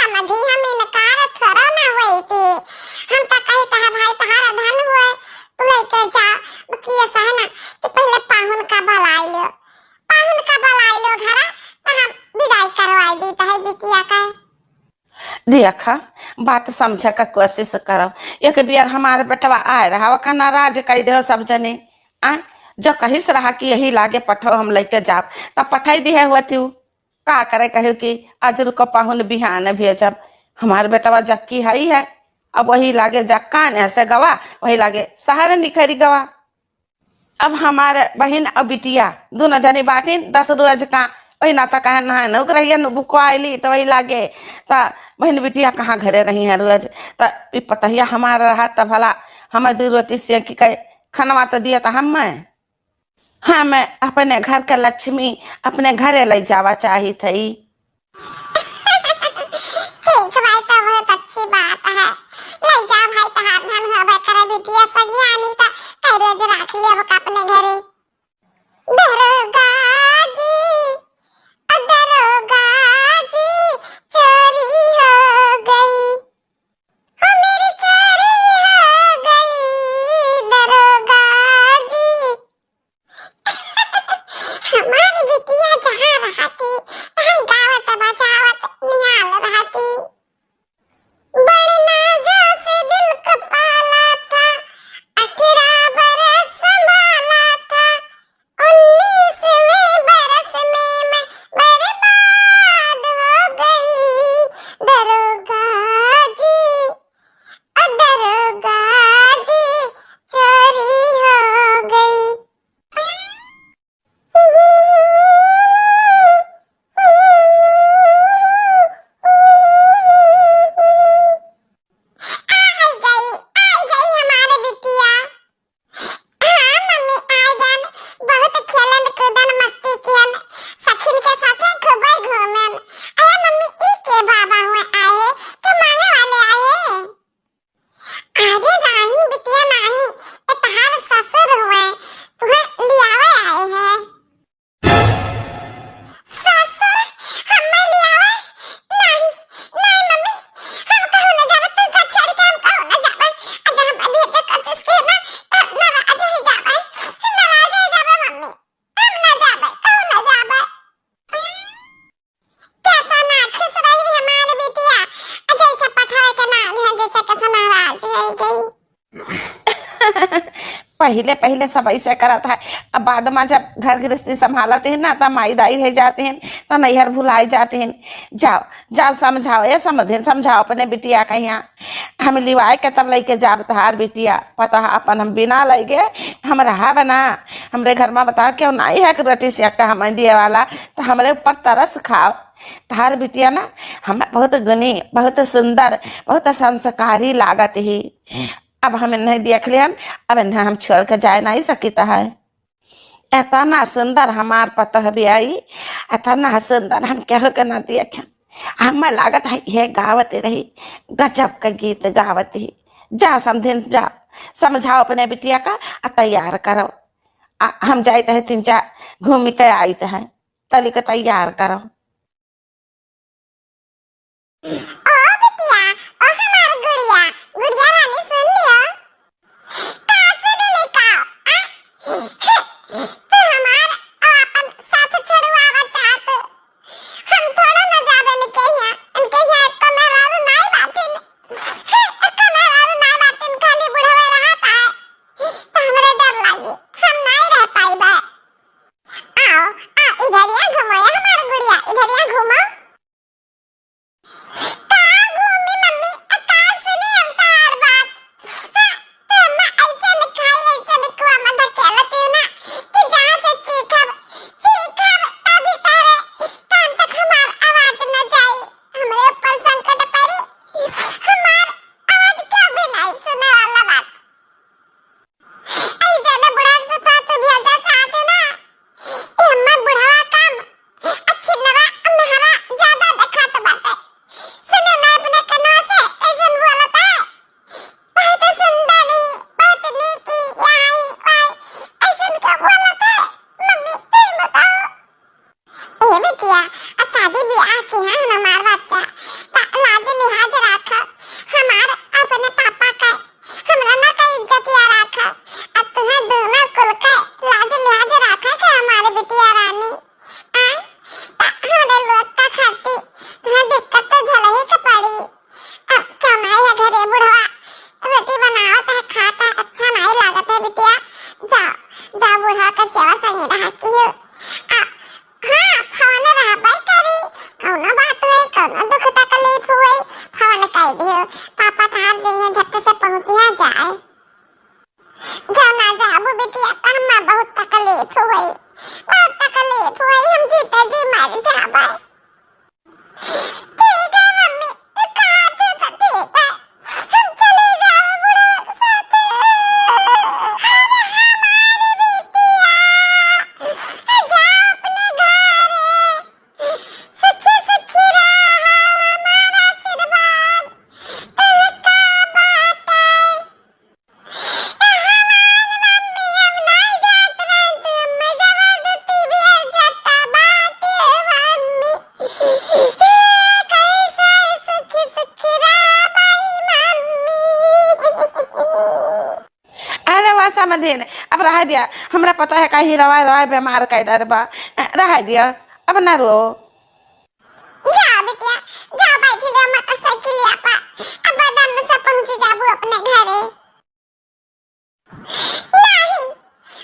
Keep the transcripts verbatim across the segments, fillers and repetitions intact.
मधी हम इनकार थोड़ा ना होई थी। हम तो कही तहा भाई तहार धन हुए, तू लेके जा। बकिया सहे ना कि पहले पाहुन का बुलाई लो, पाहुन का बुलाई लो घरा, तो हम विदाई करवाई दी तहे बिटिया का। देखा, बात समझे का कोशिश करो। एक बेर हमार बेटवा आए रहा, ओका नाराज कई देहो सब जने। आ, जो कहिस रहा कि यही लागे पठो, हम लेके जाब, तब पठाई दिहे हुआ थी। का करे, कहे कि आज रुको पाहुन, बिहान भेजब। हमार बेटवा जक्की हई है, अब वही लागे जक्का ने से गवा, वही लागे शहर निखरी गवा। अब हमार बहिन और बिटिया दोनों जनी बाटिन, दस रोज का वही नाता कहे नहाए नौक रहिए न बुकवाइली, तो वही लागे। त बहिन बिटिया कहाँ घरे रही है रोज, त ई पतहिया हमार रहा, त भला हमें दू रोटी सेंक के खनवा तो दिया त हम मैं। हाँ, मैं अपने घर के लक्ष्मी अपने घरे ले जावा चाहित हई। ठीक भाई, तो बहुत अच्छी बात है। ले जा भाई, तहार धन होबे करे बिटिया सगियानी, त कई रोज राख लिया अपने घरे। दरोगा जी, ओ दरोगा जी, चोरी हो गई। ओ मेरी चोरी हो गई, दरोगा जी। हमार बिटिया जहाँ रहती, तहाँ गावत बजावत निहाल रहती। बड़े नाजों से दिल को पाला था, अठारह बरस संभाला था, उन्नीसवें बरस में मैं बर्बाद हो गई। दरोगा जी, ओ दरोगा जी, चोरी हो गई। आई गई, आई गई हमार बिटिया। हाँ मम्मी, आई गन। बहुत खेलन कूदन मस्ती किहन, सखिन के साथे खूबे घूमेन। अरे मम्मी, ई के बाबा हुए आए, के मांगे वाले आए? अरे नाही बिटिया नाही, ए तहार ससुर हुए, तुहे लियावे आए हैं। ससुर, हमें लियावे? नाही, नाही मम्मी, हम कहूँ न जाबे, तू घर छोड़ के हम कहूँ न जाबे। अगर हम अभी एक कोशिश किए ना, तो नाराज हो जाबे, नाराज हो जाबे मम्मी, हम न जाबे, कहूँ न जाबे। कैसा ना खुश रही हमार बिटिया, जैसे पठाए के ना लिया, जैसे कैसे नाराज हो गई। पहिले पहिले सब ऐसे करत है, अब बाद में जब घर गृहस्थी संभालत हैं ना, तब माई दाई हो जाते हैं, तब नैहर भुलाए जाते हैं। जाओ, जाओ समझाओ, ए समधिन समझाओ अपने बिटिया का यहाँ। हम लिवाए के तब लेके जाब तहार बिटिया, पता है अपन हम बिना लइगे हम रहा बना। हमरे घर में बताओ क्यों नहीं है कि रोटी से अक्का हमें दिए वाला, तो हमरे ऊपर तरस खाओ। तहार बिटिया ना हमें बहुत गुनी, बहुत सुंदर, बहुत संस्कारी लागत ही। अब हम इन्हें देख लिहन, अब इन्हें हम छोड़ के जाए नहीं सकित है। इतना सुंदर हमार पतोह भी आई, इतना सुंदर हम केहू के ना देखेन। हमें लागत है ये गावत रही, गजब का गीत गावत ही। जाओ समधिन, जाओ समझाओ अपने बिटिया का, आ तैयार करो। आ, हम जाइत है तीन चार घूम के आइत है, तली के तैयार करो। ओ बिटिया, ओ हमार गुड़िया, गुड़िया रानी सुन लियो। का सुने ले का? आ? तू हमार और अपन साथ छुड़वावा चाहत। हम थोड़ा न जाबे इनके यहाँ, इनके यहाँ एको मेहरारू नाई बाटिन। एको मेहरारू नाई बाटिन, खाली बुढ़वे रहत है। तो हमरे डर लागी, हम नाई रह पाइबे। आओ, आ, इधरिया घूमो, ये हमार गुड़िया, इधरिया घूमो। तो दियो, पापा तो हार गई हैं, झट से पहुँचिया जाए। जाना जाबू बिटिया, तो हमें बहुत तकलीफ हुई, बहुत तकलीफ हुई, हम जीते जी मर जाबे। ठीक है मम्मी, तू कहा थे तो ठीक है, हम चले जाबे बुढ़वा के साथ। अरे हमारी बिटिया, जा अपने घर, सुखी सुखी रहा, हमारा आशीर्वाद तोहका बाटे। हमार मम्मी, हम नाई जात रहन, तू हमें जबरदस्ती भेज देता बाटे मम्मी। हे कैसे सुखी सुखी रहा भाई मम्मी। अरे वाह समधिन, अब रह दिया, हमरा पता है कहीं रवाय रवाय बीमार कर डर बा, रह दिया, अब ना रो। जा बिटिया, जा बैठ जा मोटरसाइकिलिया पर, अब आराम से पहुँच जाबू अपने घरे। नहीं,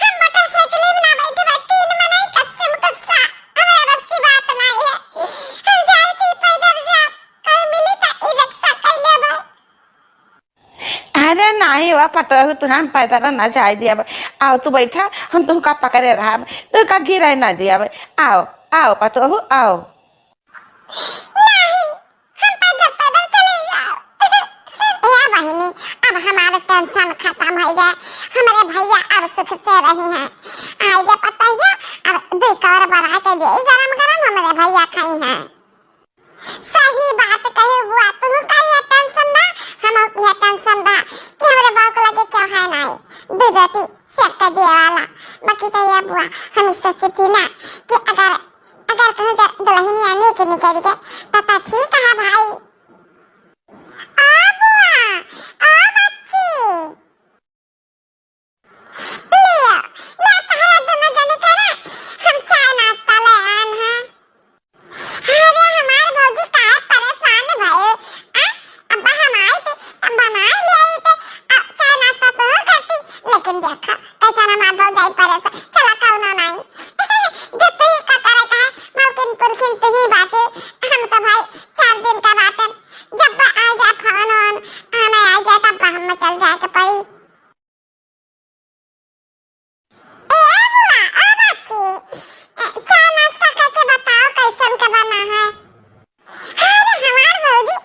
हम मोटरसाइकिल में ना बैठबे, तीन मनई कसम कस्सा, हमरे बस की बात नहीं है। हम जाए थी पैदल जा, कहीं मिली तो ई रिक्शा कर लेबे। अरे नाही वा पतोहू, तू हम पैदल ना जाए दियब। आओ तू बैठा, हम तुहका पकड़े रहब, तुहका गिरे ना दियब। आओ, आओ पतोहू, आओ। नहीं, हम पैदल, पैदल चले जाओ। ए बहिनी, अब हमारे tension खत्म हो गए, हमरे भैया अब सुख से रही हैं। आइगे पतोहिया, अब दुई कवर बना के दे गरम गरम, हमरे भैया खाई हैं। सही बात कहे बुआ, तू का ये tension ना, हम ये tension बा कि हमरे बाऊ के लगे क्या है नाई, दू रोटी सेक के दिए वाला। बाकी तो ये बुआ, हम सोची थी ना कि अगर, अगर कहूँ जा दुल्हनिया नीक निकल गए, तो, तो ठीक है भाई। आ बुआ, आ बच्ची। लिया, लिया तहरा दोनों जने के ना, हम चाय नाश्ता ले आन हैं। अरे हमार भौजी काहे परेशान भइल? आ, अब हम आइत, तब बनाए ले आइत, आ, चाय नाश्ता तो करती, लेकिन देखा, कैसन हमार भौजाई परेशान, चला कौनो नाई। जब तुही का करे का है, मौकिन पुरखिन तुही बाटे, हम तो भाई चार दिन का बाटे, जब आ जाए फोन वोन, आने आ जाए तब हम चल जाए के पड़ी। ए बुआ, ओ बच्ची, ए, चाय नाश्ता करके बताओ कैसन के बना है? अरे हमार भौजी,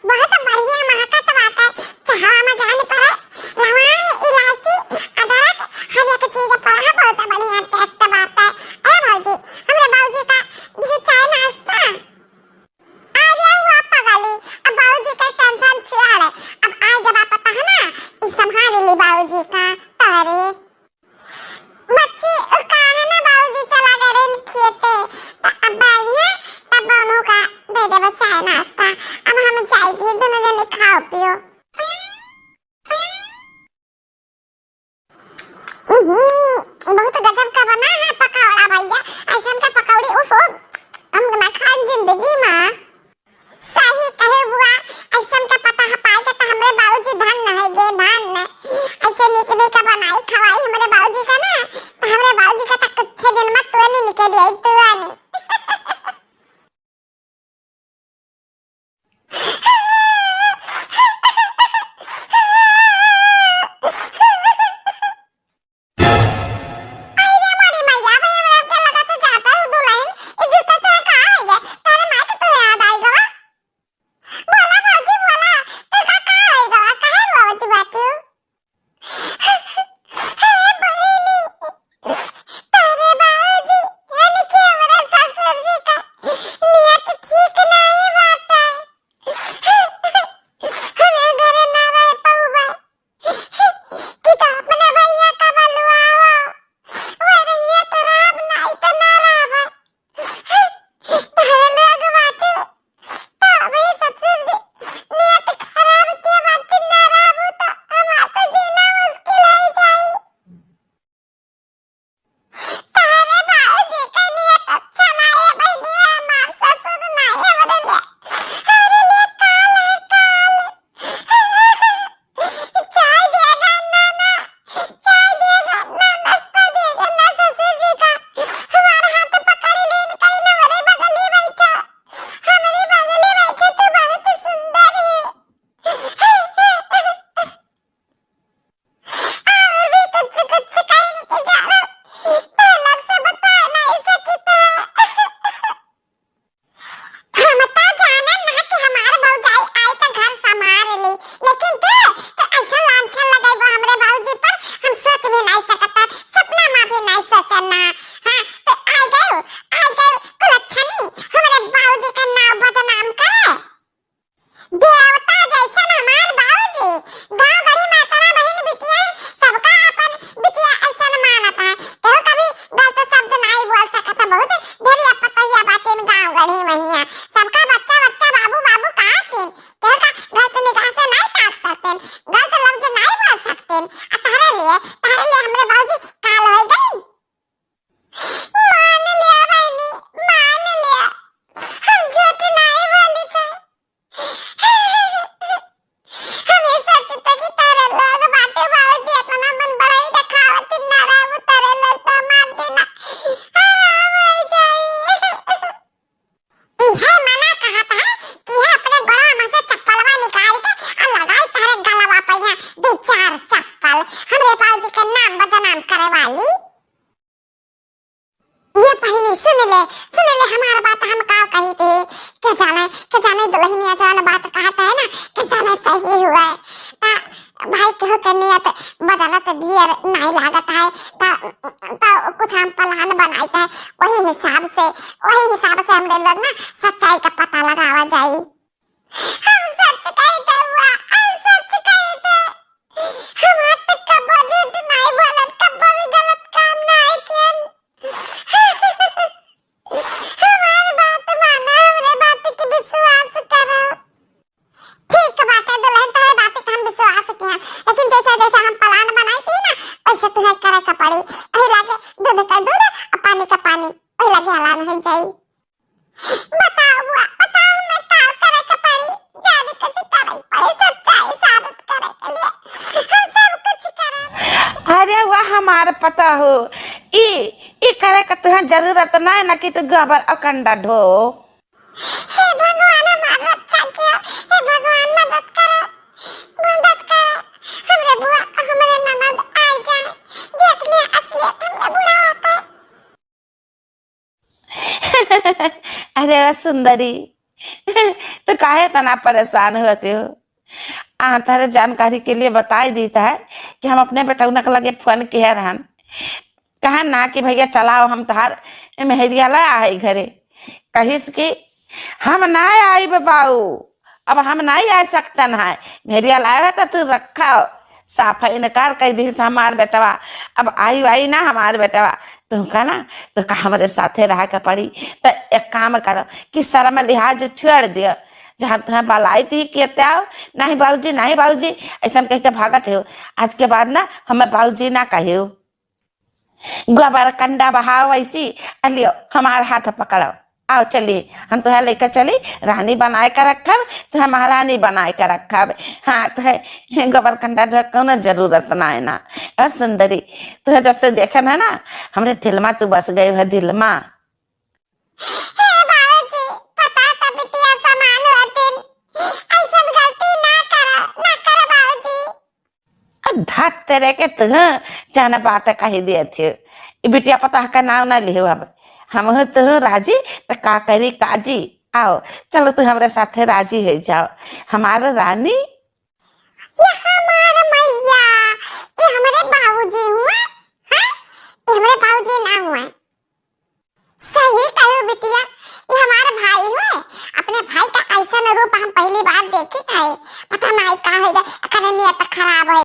बहुत बढ़िया महकत बाटे। चाहवा में जान पड़े, लवांग, इलायची, अदरक, हर एक चीज पड़ा है, बहुत बढ़िया taste बाटे। ए भौजी, हमरे भौजी का भी चाय नाश्ता। अरे हुआ पगली, अब बाबूजी का tension छोड़, अब आए जब पता है ना, ई संभाल ली बाबूजी का तोहरे। बच्ची, उ काहे ना बाबूजी चला गए रहे खेते, तो अब आई है, तब उन्हों का दे देबे चाय नाश्ता। अब हम जाई थी, दोनों जने खाओ पियो। उहुं, बहुत गजब का बना है पकौड़ा भैया, ऐसन का पकौड़ी, उफ, हम ना खाए जिंदगी में। सही कहे बुआ, ऐसन का पता है पाए के तो हमरे बाबूजी धन न है गे, धन न। ऐसे नीक नीक बनाई खवाई हमरे बाबूजी का ना, तो हमरे बाबूजी का तो कुछ दिन में तुअनी निकल आई, तुअनी। अरे मोरी मैया, भाई हमरा के लगा से जाता है दुल्हन, ई जूता तोरा का है गे? तारे माई के तोरे याद जौन बात कहत है ना, कि जाने सही हुआ है। ता भाई, केहू के नियत बदलत दियर नाई लागत है। ता, ता कुछ हम plan बनाइत है, वही हिसाब से, वही हिसाब से हमरे लोग ना सच्चाई का पता लगावा जाई। हम सच कही थे बुआ, हम सच कही थे। हम आज तक कब्बो झूठ नाई बोलन, कब्बो भी गलत काम नाई कियन। हमार बात माना, हमरे बात के विश्वास करो। ठीक बाटे दुल्हन, तोहरे बात के हम विश्वास कियन, लेकिन जैसे जैसे हम plan बनाई थी ना, वैसे तुहे करे के पड़ी। यही लागे दूध का दूध और पानी का पानी, वही लागे हलाल हो जाई। बताओ बुआ, बताओ, हमें का करे के पड़ी? जाने कुछ करे के पड़ी, सच्चाई साबित करे के लिए हम सब कुछ करब। अरे वाह, हमार पता हो, ई, ई करे के तुहे जरूरत ना है ना कि तू गोबर और कंडा ढो। हे भगवान, हमार रक्षा किया, हे भगवान, मदद करो, मदद करो। हमरे बुआ और हमरे ननद आ जाए, देख लिया असलियत, हमरे बुढ़ावा पे। अरे वाह सुंदरी, तो काहे इतना परेशान होते हो? आ, तारे जानकारी के लिए बताई दीत है कि हम अपने बेटौना के लगे फोन किहे रहन, कहा ना कि भैया चलाओ, हम तोहार मेहरिया ला आए घरे। कहिस कि हम ना आइब बाऊ, अब हम नहीं आ सकतन है, मेहरिया लाए है तो तू रखा। साफ इनकार कह दिस हमार बेटवा, अब आई वाई ना हमार बेटवा। तू का ना, तू का हमरे साथे रह के पड़ी। तो एक काम करो कि शर्म लिहाज छोड़ दियो, जहाँ तहाँ बलाई थी कि आओ, नहीं बाबूजी, नहीं बाबूजी, ऐसा कह के भागत हो। आज के बाद ना हमें बाबूजी ना कहियो। गोबर कंडा बहाओ ऐसी, आ लियो, हमार हाथ पकड़ो, आओ चली, हम तुहे लेके चली, रानी बनाए के रखब, तुहे महारानी बनाए के रखब। हाँ, तुहे गोबर कंडा ढोए के कौनो जरूरत ना है ना। ए सुंदरी, तुहे जब से देखन है ना, हमरे दिल मा तू बस गई है, दिल मा। हे बाबूजी, पता त बिटिया समान होतिन, ऐसन गलती ना करा, ना करा बाबूजी। धत तेरे के, तू जान बात कही दिए थे। ई बिटिया पता का नाम ना लिहो। अब हम हो तू राजी, त का करी काजी। आओ, चलो तू हमरे साथे राजी हो जाओ, हमार रानी। ये हमार मैया, ये हमरे बाबूजी हुआ, हाँ? ये हमरे बाबूजी ना हुआ। सही कहो बिटिया, ये हमार भाई हुए। अपने भाई का ऐसन रूप हम पहली बार देखी थे। पता नहीं का है, एकरे नियत खराब है।